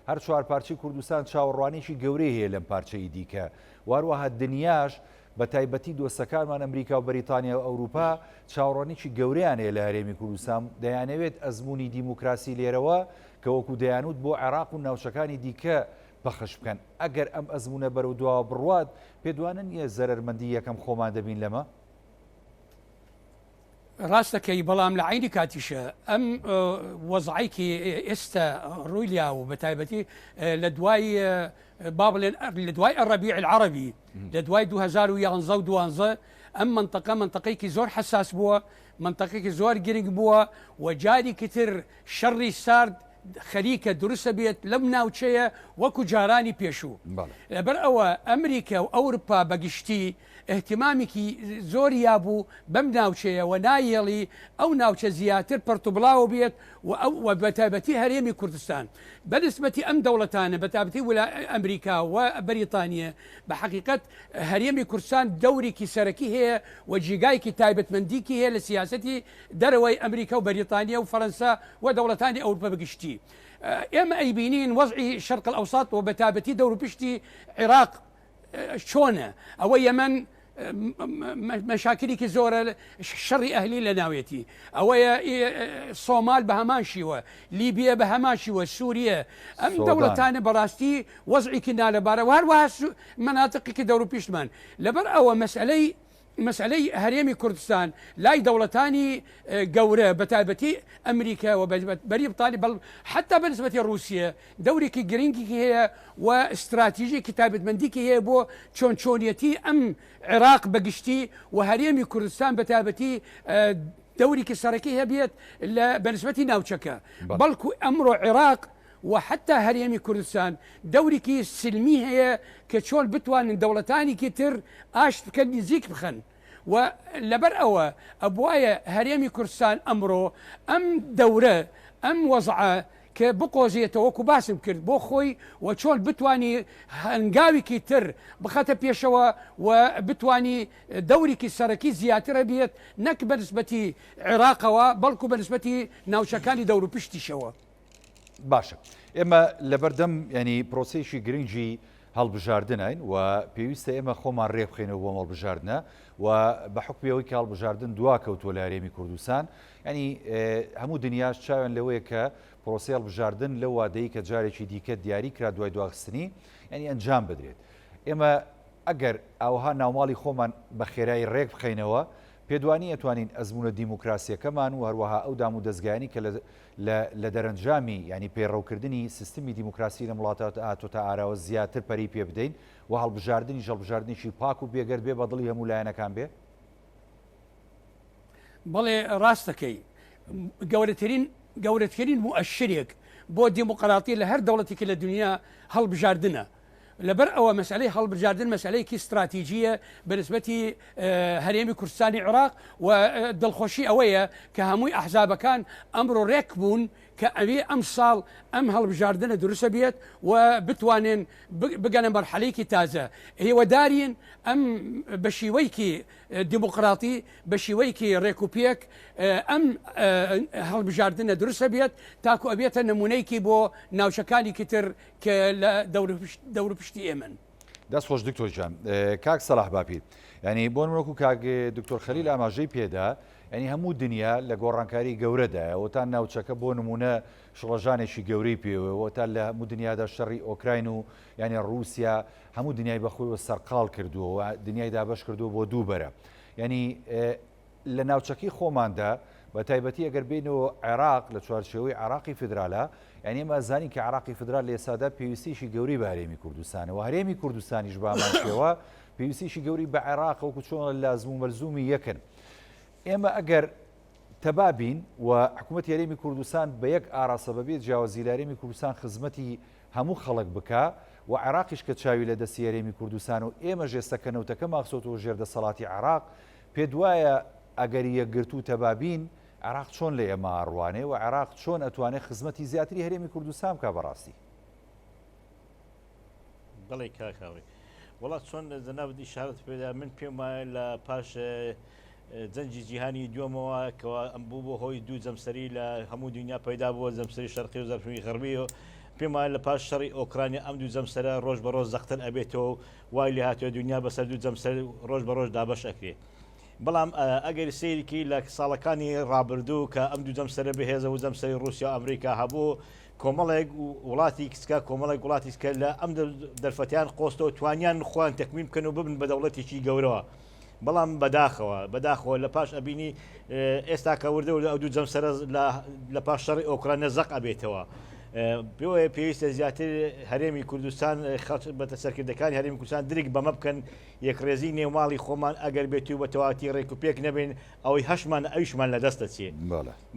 هەر چوارپارچەی کوردستان چاوەڕوانیی گەورەی هەیە لەم پارچەی دیکە و هەروەها دنیاش بە تایبەتی دۆستەکانمان ئەمریکا و بەریتانیا و ئەوروپا چاوەڕوانیی گەورەیان هەیە لە هەرێمی کوردستان، دەیانەوێت ئەزموونی دیموکراسی لێرەوە کە وەکو دەیانوت بۆ عێراق و ناوچەکانی دیکە پەخش بکەن، ئەگەر ئەم ئەزموونە بەرەو دواوە بڕوات پێتوانە نییە زەرەرمەندی یەکەم خۆمان دەبین لەمە؟ ڕاست دەکەی، بەڵام لە عەینی کاتیشە ئەم وەزعەی کە ئێستا ڕووی لیاوە بە تایبەتی لە دوای. با بڵێن لە دوای الربیع العربی لە دوای 2011 و 12 ئەم مەنتەقە مەنتەقەیەکی زۆر حەساس بووە، مەنتەقێکی زۆر گرنگ بووە و جارێکی تر شەڕی سارد خەریکە دروستە بێت لەم ناوچەیە وەکو جارانی پێشوو. لەبەر ئەوە ئەمریکا و ئەورپا بە گشتی ئیهتیمامێکی زۆری یابوو بەم ناوچەیە و نایهێڵی ئەو ناوچە زیاتر پەرتوبڵاوە بێت و ئەو و بەتایبەتی هەرێمی کوردستان بە نسبەتی ئەم دەوڵەتانە بەتابەتی ولا ئەمریکا و بەریتانیە بە حەقیقەت هەرێمی کوردستان دەورێکی سەرەکی هەیە و جیگایەکی تایبەتمەندیکی هەیە لە سیاسەتی دەرەوەی ئەمریکا و بەریتانیا و فەرەنسا و دەوڵەتانی ئەوروپا بەگشتی. ئێمە ئەیبینین وەزعی شەرق الاوسط و بەتابەتی دەوروپشتی عێراق چۆنە، ئەوە یەمەن مەشاکلێکی زۆرە شەڕی ئەهلی لە ناوێتی، ئەوەیە سۆمال بە هەمان شیوە، لیبیە بە هەمان شیوە، سووریە، ئەم دەوڵەتانە بەڕاستی وەزعێکی نالەبارە و هەروەها مەناتقێکی دەوروپشتمان. لەبەر ئەوە مەسئلەی مەسئلەی هەرێمی کوردستان لای دەوڵەتانی گەورە بەتایبەتی ئەمریکا و بەریتانی بەڵ حتا بەنسبەتی ڕووسیە دەورێکی گرنگێکی هەیە و استراتیژێکی تایبەتمەندیکی هەیە بۆ چۆن چۆنیەتی ئەم عێراق بەگشتی و هەرێمی کوردستان بەتایبەتی دەورێکی سەرەکی هەبێت لە بەنسبەتی ناوچەکە بەڵکو ئەمڕۆ عێراق و حەتا هەرێمی کوردستان دەورێکی سلمی هەیە کە چۆن بتوانن دەوڵەتانێکی تر ئاشت بکەن نزیک بخەن و لەبەر ئەوە ئەبوایە هەرێمی کوردستان ئەمڕۆ ئەم دەورە ئەم وەزعە کە بقۆزێتەوە وەکو باسم کرد بۆ خۆی و چۆن بتوانی هەنگاوێکی تر بخاتە پێشەوە و بتوانی دەورێکی سەرەکی زیاتر هەبێت نەک بە نسبەتی عێراقەوە بەڵکو بە نسبەتی ناوچەکانی دەوروپشتیشەوە. باشە ئێمە لەبەردەم ینی پرۆسەیەکی گرنگی هەڵبژاردنین و پێویستە ئێمە خۆمان رێبخەینەوە بۆ هەڵبژاردنە و بە حکمی ئەوەی کە هەڵبژاردن دوا کەوتووە لە هەرێمی کوردستان ینی هەموو دنیاش چاویان لەوەیە کە پرۆسەی هەڵبژاردن لەو وادەی کە جارێکی دیکە دیاری کرا دوای دواخستنی ینی ئەنجام بدرێت ئێمە ئەگەر ئاوها ناوماڵی خۆمان بە خێرایی ڕێک بخەینەوە پێدوانی ئەتوانین ئەزمونە دیموکراسیەکەمان و هەروەها ئەو دام و دەستگایانی کە لە لە لە دەرەنجامی یانی پەیڕەوکردنی سیستمی دیموکراسی لەم وڵاتە هاتۆتە ئاراوە زیاتر پەرەی پێ بدەین و هەڵبژاردنیش هەڵبژاردنێکی پاک و بێگەرد بێ بە دڵی هەموو لایەنەکان بێ؟ بەڵێ ڕاست دەکەی. گەورەترین گەورەترین موئەشرێک بۆ دیموقراتی لە هەر دەوڵەتێکی لە دنیا هەڵبژاردنە. لەبەر ئەوە مەسئلەی هەڵبژاردن مەسئلەیەکی ستراتیجییە بە نسبەتی هەرێمی کوردستانی عێراق و دڵخۆشی ئەوەیە کە هەمووی ئەحزابەکان ئەمڕۆ رێک بوون کە ئەوێ ئەمساڵ ئەم هەڵبژاردنە دروستە بێت و بتوانن بگەنە مەرحەلەیەکی تازە. هیوادارین ئەم بە شیوەیەکی دیموقراتی بە شیوەیەکی رێک و پێک ئەم هەڵبژاردنە دروستە بێت تاکو ئەبێتە نمونەیەکی بۆ ناوچەکانیکی تر کە لە دەوروپشتی ئێمەن. دەست خۆش دکتۆر گیان. کاک سەلاح باپیر یانی بۆ نمونە وەکو کاک دکتۆر خەلیل ئاماژەی پێدا یانی هەموو دنیا لە گۆڕانکاری گەورەدایە وتا ناوچەکە بۆ نمونە شڵەژانێکی گەورەی پێوە وتا لە هەموو دنیادا شەڕی ئۆکراین و یانی ڕووسیا هەموو دنیای بەخۆیەوە سەرقاڵ کردووە و دنیای دابەش کردووە بۆ دوو بەرە یانی لە ناوچەکەی خۆماندا بە تایبەتی ئەگەر بێینەوە عێراق لە چوارچێوەی عێراقی فیدرالە یانی ئێمە ئەزانین کە عێراقی فیدرال لە ئێستادا پێویستیی گەورەی بە هەرێمی کوردستانە و هەرێمی کوردستانیش بە هەمان شێوە پێویستیی گەورەی بە عێراق وەکو چۆن لازم و مەلزومی یەکن ئێمە ئەگەر تەبا بین و حکوومەتی هەرێمی کوردستان بە یەک ئاراستە بەبێ جیاوازی لە هەرێمی کوردستان خزمەتی هەموو خەڵک بکا و عێراقیش کە چاوی لە دەستی هەرێمی کوردستان و ئێمەش ئێستا کە نەوتەکەمان خستۆتەوە ژێر دەسەڵاتی عێراق پێت وایە ئەگەر یەکگرتوو تەبا بین عێراق چۆن لە ئێمە ئەڕوانێ و عێراق چۆن ئەتوانێ خزمەتی زیاتری هەرێمی کوردستان بکا بەڕاستی؟ بەڵێ کاک هاوڕێ وەڵا چۆن جەنابت ئیشارەت پێدا من پێم وایە لە پاش جەنگی جیهانی دووەمەوە کەوا ئەم بوو بۆ هۆی دوو جەمسەری لە هەموو دنیا پەیدا بووە جەمسەری شەرقی و جەمسەری غەربی و پێم وایە لە پاش شەڕی ئۆکرانیا ئەم دوو جەمسەرە ڕۆژ بە ڕۆژ زەقتر ئەبێتەوە و وای لێ هاتووە دنیا بەسەر دوو جەمسەر ڕۆژ بە ڕۆژ دابەش ئەکرێ بەڵام ئەگەر سەیرکی لە ساڵەکانی ڕابردوو کە ئەم دوو جەمسەرە بەهێزە و جەمسەری ڕووسیا و ئەمریکا هەبوو کۆمەڵێک وڵاتی کچکە کۆمەڵێک وڵاتی کە لە ئەم دەرفەتیان قۆستەوە توانیان خۆیان تەکمین بکەن و ببن بە دەوڵەتێکی گەورەوە بەڵام بەداخەوە بەداخەوە لە پاش ئەبینی ئێستا کە وردە وردە ئەو دوو جەمسەرە لە پاش شەڕی ئۆکرانیا زەق ئەبێتەوە. بۆیە پێویستە زیاتر هەرێمی کوردستان خەڵک بەتە سەرکردەکانی هەرێمی کوردستان درک بەمە بکەن یەکڕێزی نێوماڵی خۆمان ئەگەر بێت و بە تەواتی ڕێک و پێک نەبین ئەوەی هەشمان ئەویشمان لەدەست دەچێ.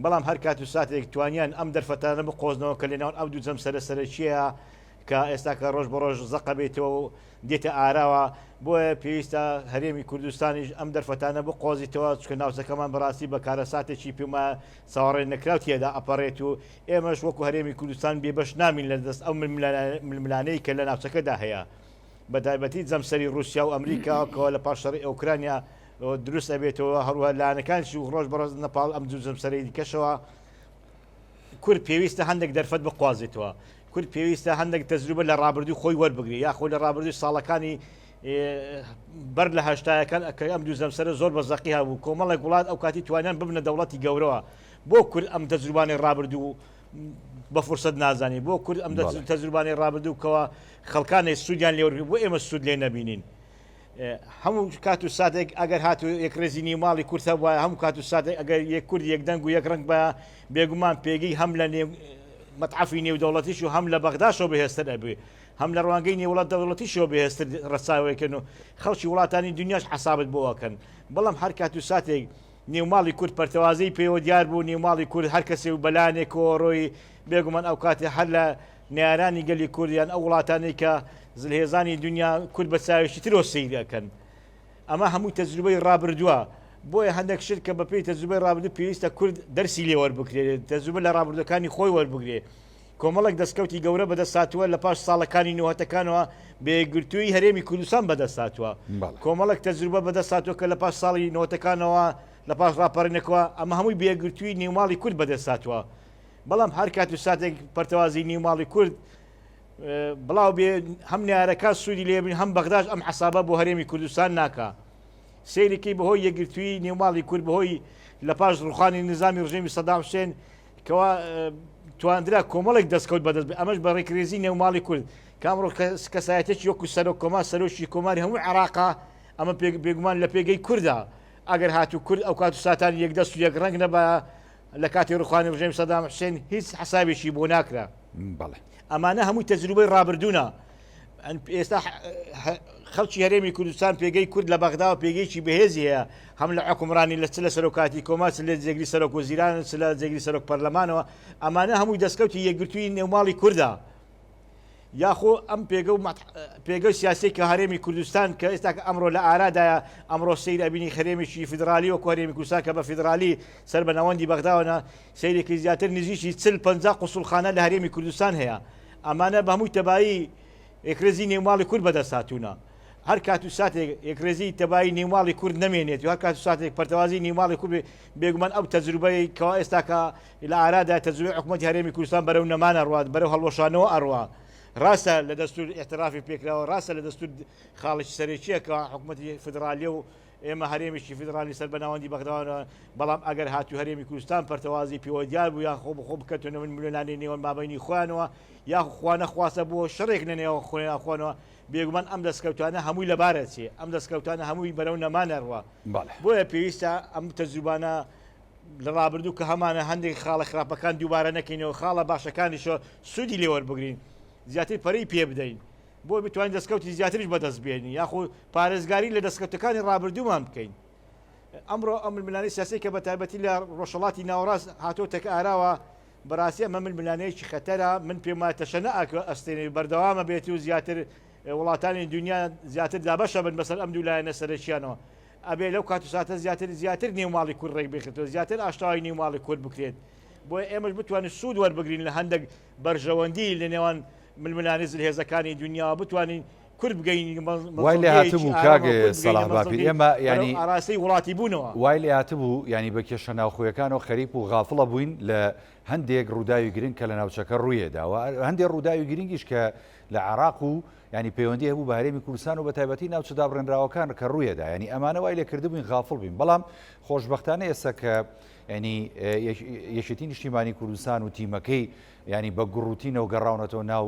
بەڵام هەر کات و ساتێک توانیان ئەم دەرفەتانە بقۆزنەوە کە لەنێوان ئەو دوو جەمسەرە سەرەکییە کە ئێستاکە ڕۆژ بە ڕۆژ زەقە بێتەوە و دێتە ئاراوە، بۆیە پێویستە هەرێمی کوردستانیش ئەم دەرفەتانە بقۆزیتەوە، چونکە ناوچەکەمان بەڕاستی بە کارەساتێکی پێما چاوەڕێ نەکراو تێدا ئەپەڕێت و ئێمەش وەکو هەرێمی کوردستان بێبەش نابین لە دەست ئەو ململانێی کە لە ناوچەکەدا هەیە بەتایبەتی جەمسەری ڕووسیا و ئەمریکا کەوا لە پاش شەڕی ئۆکرانیا دروست ئەبێتەوە، هەروەها لایەنەکانیش ڕۆژ بە ڕۆژ دەچنە پاڵ ئەم دوو جەمسەرەی دیکەشەوە. کورد پێویستە هەندێک دەرفەت بقوازێتەوە، کورد پێویستە هەندێک تەجروبە لە ڕابردووی خۆی وەربگرێ، یاخۆ لە ڕابردووی ساڵەکانی بەر لە هەشتایەکان کە ئەم دوو جەمسەرە زۆر بە زەقی هەبوو، کۆمەڵێک وڵات ئەو کاتی توانیان ببنە دەوڵەتی گەورەوە. بۆ کورد ئەم تەجروبانەی ڕابردوو بە فرسەت نازانێ؟ بۆ کورد ئەم تەجروبانەی ڕابردوو کەوا خەڵکانێک سوودیان لێ وەرگرت، بۆ ئێمە سوود لێ نەبینین؟ هەموو کات و ساتێک ئەگەر هاتوو یەکڕێزی نیو ماڵی کورد هەبوایە، هەموو کات و ساتێک ئەگەر یەک کورد یەک دەنگ و یەک ڕەنگ بایە، بێگومان پێگەی هەم لە نێو مەتحەفی نێودەوڵەتیش و هەم لە بەغداشەوە بەهێزتر ئەبێ، هەم لە ڕوانگەی نێوڵات دەوڵەتیشەوە بەهێزتر ڕەچاوێکن و خەڵکی وڵاتانی دنیاش حەسابت بۆ ئەکەن. بەڵام هەر کات و ساتێک نێو ماڵی کورد پەرتەوازەی پێوە دیار بوو، نێو ماڵی کورد هەر کەسێ و بەلایەنێکەوە ڕۆیی، بێگومان ئەو کاتێ هەر لە نەیارانی گەلی کورد یان ئەو وڵاتانەی کە زلهێزانی دنیا کورد بە چاوێکی ترەوە سەیر ئەکەن. ئەمە هەمووی تەجروبەی ڕابردووە. بۆیە هەندێک شت کە بەپێی تەجروبەی ڕابردوو پێویستە کورد دەرسی لێ وەربگرێت، تەجروبە لە ڕابردووەکانی خۆی وەربگرێ. کۆمەڵێک دەستکەوتی گەورە بەدەست هاتووە لە پاش ساڵەکانی نۆهەتەکانەوە بە یەکگرتوویی هەرێمی کوردستان بەدەست هاتووە. کۆمەڵێک تەجروبە بەدەست هاتووە کە لە پاش ساڵی نۆهەتەکانەوە لە پاش ڕاپەڕینەکەوە ئەمە هەمووی بە یەکگرتوویی نێوماڵی کورد بەدەست هاتووە. بەڵام هەر کات و ساتێک پەرتەوازی نیو ماڵی کورد بڵاو بێ هەم نارەکان سوودی لێبن هەم بەغداش ئەم حسابە بۆ هەرێمی کوردستان ناکا سەیرێکی بەهۆی یەکگرتووی نێوماڵی کورد بەهۆی لە پاش ڕوخانی نظامی ڕژێمی سەدام حوسێن کەوا تواندرا کۆمەڵێک دەستکەوت بەدەست بێ ئەمەش بە ڕێکرێزی نێوماڵی کورد کامڕۆ کەسایەتێکی وەکو سەرۆک کۆمار سەرۆکی کۆماری هەموو عێراقا ئەمە بێگومان لە پێگەی کووردا ئەگەر هاتوو کورد ئەو کات و ساتان یەکدەست و یەک ڕەنگ نەبا لە کاتی ڕوخانی ڕژێمی سەدام حوسێن هیچ حەسابێکی بۆ ناکرا. بەڵێ. ئەمانە هەمووی تەجروبەی ڕابردوونە. ئێستا خەڵکی هەرێمی کوردستان پێگەی کورد لە بەغدا و پێگەیەکی بەهێزی هەیە هەم لە حکومڕانی لە چ لە سەرۆکاتی کۆمار چ لە جێگری سەرۆک وەزیران چ لە جێگری سەرۆک پەرلەمانەوە ئەمانە هەمووی دەستکەوتی یەکگرتووی نێوماڵی کوردە. یاخۆ ئەم پێگە و پێگەی سیاسی کە هەرێمی کوردستان کە ئێستا کە ئەمڕۆ لە ئارادایە ئەمڕۆ سیر ئەبینی هەرێمێکی فیدرالی وەکو هەرێمی کوردستان کە بە فیدرالی سەر بە ناوەندی بەغداوەە سیرێکی زیاتر نزیکی 40 50 قوسڵخانە لە هەرێمی کوردستان هەیە ئەمانە بە هەمووی تەبایی یەکڕێزی نێوماڵی کورد بەدەست هاتوونە. هەر کات و ساتێک یەکڕێزی تەبایی نێوماڵی کورد نەمێنێت و هەر کات و ساتێک پەرتەوازی نێوماڵی کورد بێگومان ئەو تەجروبەی کەوا ئێستاکە لە ئارادا تەجروبەی حکوومەتی هەرێمی کوردستان بەرەو نەمان ئەڕوات بەرەو هەڵوەشانەوە ئەڕوا ڕاستە لە دەستور ئیعترافی پێکراوە ڕاستە لە دەستور خاڵێکی سەرەکیە کە حکوومەتی فیدرالیە و ئێمە هەرێمێکی فیدرالی سەر بە ناوەندی بەغداوە بەڵام ئەگەر هاتوو هەرێمی کوردستان پەرتەوازی پێوە دیار بوو یان خۆ بخۆ بکەتەوە ململانێی نێوان مابەینی خۆیانەوە یاخو خوا نەخواستە بۆ شەڕێک لە نێوان خۆیان خۆنەوە بێگومان ئەم دەستکەوتانە هەمووی لەبار ئەچێ ئەم دەستکەوتانە هەمووی بەرەو نەمان ئەڕوا بۆیە پێویستە ئەم تەجروبانە لە ڕابردوو کە هەمانە هەندێک خاڵە خراپەکان دووبارە نەکەینەوە خاڵە باشەکانیشەوە سوودی لێوەربگرین زیاتر پەرەی پێ بدەین بۆ بتوانین دەستکەوتی زیاتریش بەدەست بێنین یاخۆ پارێزگاری لە دەستکەوتەکانی ڕابردوومان بکەین ئەمڕۆ ئەم ململانێی سیاسی کە بە تایبەتی لە ڕۆژهەڵاتی ناوەڕاست هاتۆتە ئاراوە بەڕاستی ئەمە ململانێیەکی خەتەرە من پێم وایە تەشەنە ئەستێنێ بەردەوامە بێت و زیاتر وڵاتانی دنیا زیاتر دابەشە بن بەسەر ئەم دوو لایەنە سەرەکیانەوە ئەبێ لەو کات و ساتە زیاتر زیاتر نێو ماڵی کورد ڕێک بخرێتەوە زیاتر ئاشتەوایی نێو ماڵی کورد بکرێت بۆیە ئێمەش بتوانین سوود وەربگرین لە هەندێک بەرژەوەندی لە نێوان ململانێ زلهێزەکانی دنیا بتوانین کورد بگەین وای لێ هاتبوو کاک سەڵاح باپیر ئێمە یانی ئاراستەی وڵاتی بوونەوە. وای لێ هاتبوو یانی بە کێشە ناوخۆیەکانەوە خەریک و غافڵە بووین لە هەندێک ڕووداوی گرنگ کە لە ناوچەکە ڕوویدا و هەندێک ڕووداوی گرنگیش کە لە عێراق و ینی پەیوەندی هەبوو بە هەرێمی کوردستان و بە تایبەتی ناوچە دابڕێنراوەکان کە ڕوویدا ینی ئەمانە وای لێ کردبووین غافڵ بین بەڵام خۆشبەختانە ئێستا کە ینی یەکێتی نیشتیمانی کوردستان و تیمەکەی ینی بە گوڕوتینەوە گەڕاونەتەوە ناو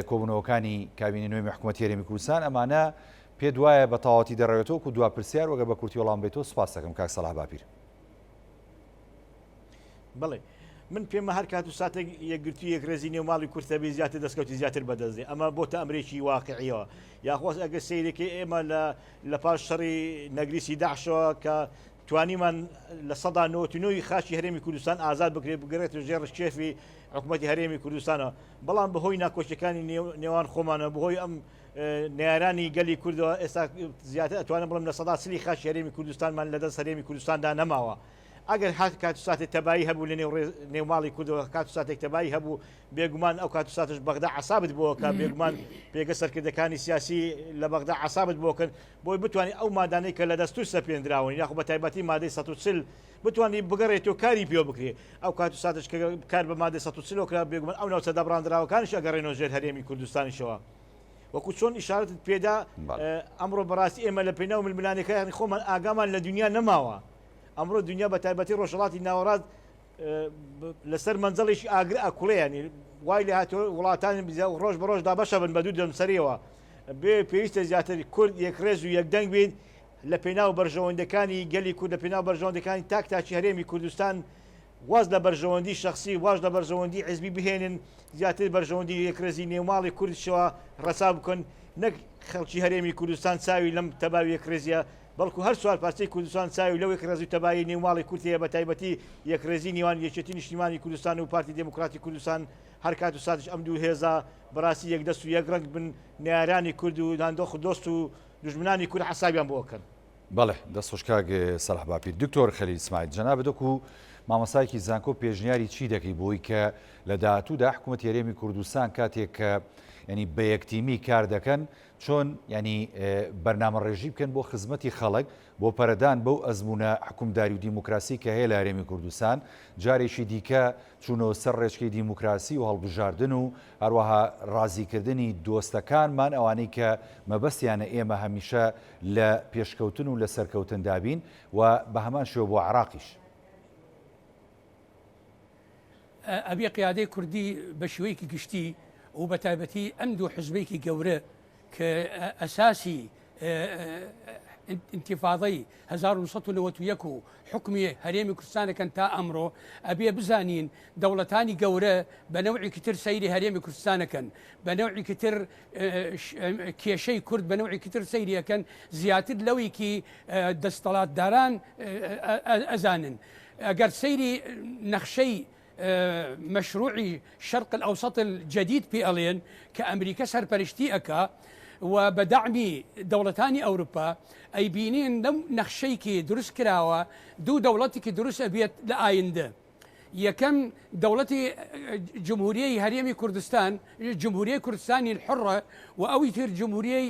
کۆبوونەوەکانی کابینەی نوێی حکوومەتی هەرێمی کوردستان ئەمانە پێت وایە بە تەواوەتی دەڕەوێتەوە وەکو دوا پرسیار وەگەر بە کورتی وەڵام بەیتەوە سوپاس دەکەم کاک سەڵاح باپیر. بەڵێ. من پێمە هەر کات و ساتێک یەکگرتوو یەکڕێزی نێو ماڵی کورد هەبێ زیاتر دەستکەوتی زیاتر بەدەست دێ ئەمە بۆتە ئەمرێکی واقعیەوە یاخۆز ئەگەر سەیرێکی ئێمە لە لە پاش شەڕی نەگریسی داعشەوە کە توانیمان 99% ی خاکی هەرێمی کوردستان ئازاد بکرێت بگەڕێتە ژێر ڕکێفی حکوومەتی هەرێمی کوردستانەوە بەڵام بەهۆی ناکۆکیەکانی نێوان خۆمانە بەهۆی ئەم نەیارانی گەلی کوردەوە ئێستا زیاتر ئەتوانم بڵێم 40% خاکی هەرێمی کوردستانمان لەدەست هەرێمی کوردستاندا نەماوە. ئەگەر هەر کات و ساتێک تەبایی هەبوو لە نێو نێو ماڵی کوردەوە کات و ساتێک تەبایی هەبوو بێگومان ئەو کات و ساتش بەغدا عسابت بۆکە بێگومان پێگە سەرکردەکانی سیاسی لە بەغدا عسابت بۆکەن بۆی بتوانانی ئەو مادانەی کە لە دەستور سەپێنراون یاخو بە تایبەتی مادەی 140 بتوانانی بگەڕێت و کاری پێ بکرێ ئەو کات و ساتش کە کار بە مادەی 140 کرا بێگومان ئەو ناوچە دابڕاندراوەکانیش ئەگەڕێنەوە ژێر هەرێمی کوردستانیشەوە. وەکو چۆن ئیشارەتت پێدا ئەمڕۆ بەڕاستی ئێمە لە پێناو ململانێکانی خۆمان ئاگامان لە دنیا نەماوە ئەمڕۆ دنیا بە تایبەتی ڕۆژهەڵاتی ناوەڕاست لەسەر مەنجەڵێکی ئاگر ئەکوڵێ ینی وای لێ هاتووە وڵاتانی ڕۆژ بە ڕۆژ دابەشە بن بە دوو جەمسەریەوە بێ پێویستە زیاتر کورد یەکڕێز و یەکدەنگ بێت لە پێناو بەرژەوەندەکانی گەلی کورد لە پێناو بەرژەوەندەکانی تاک تاکی هەرێمی کوردستان واز لە بەرژەوەندی شخصی واز لە بەرژەوەندی حزبی بهێنن زیاتر بەرژەوەندی یەکڕێزی نێوماڵی کوردشەوە ڕەچاو بکەن نەک خەڵکی هەرێمی کوردستان چاوی لەم تەباوی یەکڕێزیە بەڵکو هەر چوار پارچەی کوردستان چاوی لەو یەکڕێزی و تەبایی نێو ماڵی کورد هەیە بەتایبەتی یەکڕێزی نێوان یەکێتی نیشتیمانی کوردستان و پارتی دێموکڕاتی کوردستان هەر کات و ساتیش ئەم دوو هێزە بەڕاستی یەکدەست و یەک ڕەنگ بن نەیارانی کورد و ناندۆخ دۆست و دوژمنانی کورد حەسابیان بۆ ئەکەن. بەڵێ دەست خۆش کاک سەلاح باپیر. دکتۆر خەلیل ئیسماعیل جەنابت وەکو مامۆستایەکی زانکۆ پێشنیاری چی دەکەی بۆی کە لە داهاتوودا حکوومەتی هەرێمی کوردستان کاتێک کە یعنی بە یەک تیمی کار دەکەن چۆن یانی بەرنامەڕێژی بکەن بۆ خزمەتی خەڵک، بۆ پەرەدان بەو ئەزموونە حوکمداری و دیموکراسی کە هەیە لە هەرێمی کوردستان، جارێکی دیکە چوونەوە سەر ڕێچکەی دیموکراسی و هەڵبژاردن و هەروەها ڕازیکردنی دۆستەکانمان ئەوانەی کە مەبەستیانە ئێمە هەمیشە لە پێشکەوتن و لە سەرکەوتندا بین و بە هەمان شێوە بۆ عێراقیش. ئەبێ قیادەی کوردی بە شێوەیەکی گشتی و بە تایبەتی ئەم دوو حزبێکی گەورە کە ئەساسی ئینتیفاضەی 1991 و حکمی هەرێمی کوردستانەکەن تا ئەمڕۆ ئەبێ بزانین دەوڵەتانی گەورە بە نەوعێکی تر سەیری هەرێمی کوردستانەکەن بە نەوعێکی تر کێشەی کورد بە نەوعێکی تر سەیریەکەن زیاتر لەوەیکی دەستەڵاتداران ئەزانن ئەگەر سەیری نەخشەی مەشروعی شەرق الأوسط الجدید پێ ئەڵێن کە ئەمریکا سەرپەرشتی ئەکا و بە دەعمی دەوڵەتانی ئەوروپا ئەیبینین لەم نەخشەیکی دروست کراوە دوو دەوڵەتێکی دروست ئەبێت لە ئایندە یەکەم دەوڵەتی جمهوریەی هەرێمی کوردستان جمهوریەی کوردستانی الحڕە و ئەوی تر جمهوریەی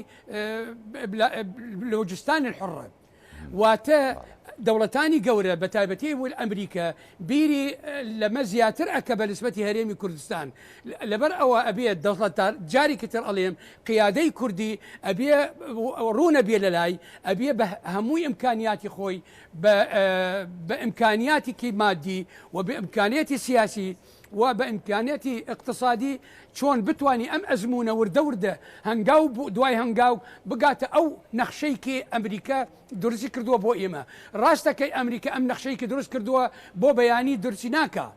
بلوجستان الحڕە واتە دەوڵەتانی گەورە بە تایبەتی ول ئەمریکا بیری لەمە زیاتر ئەکە بە نسبەتی هەرێمی کوردستان لەبەر ئەوە ئەبێ دەوڵەتدار جارێکی تر ئەڵێم قیادەی کوردی ئەبێ ڕوونە بێ لەلای ئەبێ بە هەمووی ئیمکانیاتی خۆی بە ئیمکانیاتێکی مادی و بە ئیمکانیاتی سیاسی و بە ئیمکانیاتی ئیقتسادی چۆن بتوانی ئەم ئەزموونە وردە وردە هەنگاو دوای هەنگاو بگاتە ئەو نەخشەی کێ ئەمریکا دروستی کردووە بۆ ئێمە. ڕاستە کەی ئەمریکا ئەم نەخشەی کە دروست کردووە بۆ بەیانی دروستی ناکا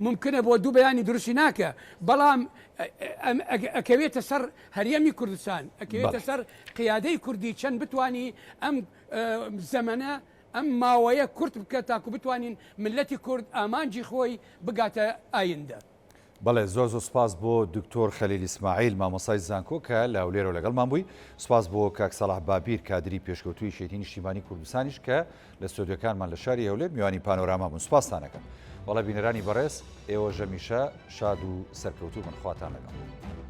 مومکنە بۆ دوو بەیانی دروستی ناکە بەڵام ئەکەوێتە سەر هەرێمی کوردستان ئەکەوێتە سەر قیادەی کوردی چەند بتانی ئەم زەمەنە ئەم ماوەیە کورت بکە تاکو بتوانین ملەتی کورد ئامانجی خۆی بگاتە ئایندە. بەڵێ زۆر زۆر سوپاس بۆ دکتۆر خەلیل ئیسماعیل مامۆستای زانکۆ کە لە هەولێرەوە لەگەڵمان بووی، سوپاس بۆ کاک سەڵاح بابیر کادری پێشکەوتووی یەکێتی نیشتیمانی کوردستانیش کە لە ستۆدیۆکانمان لە شاری هەولێر میوانی پانۆراما بوون سوپاستان ئەکەم. بەڵێ بینەرانی بەڕێز ئێوەش هەمیشە شاد و سەرکەوتوو بن خواتان لەگەڵ.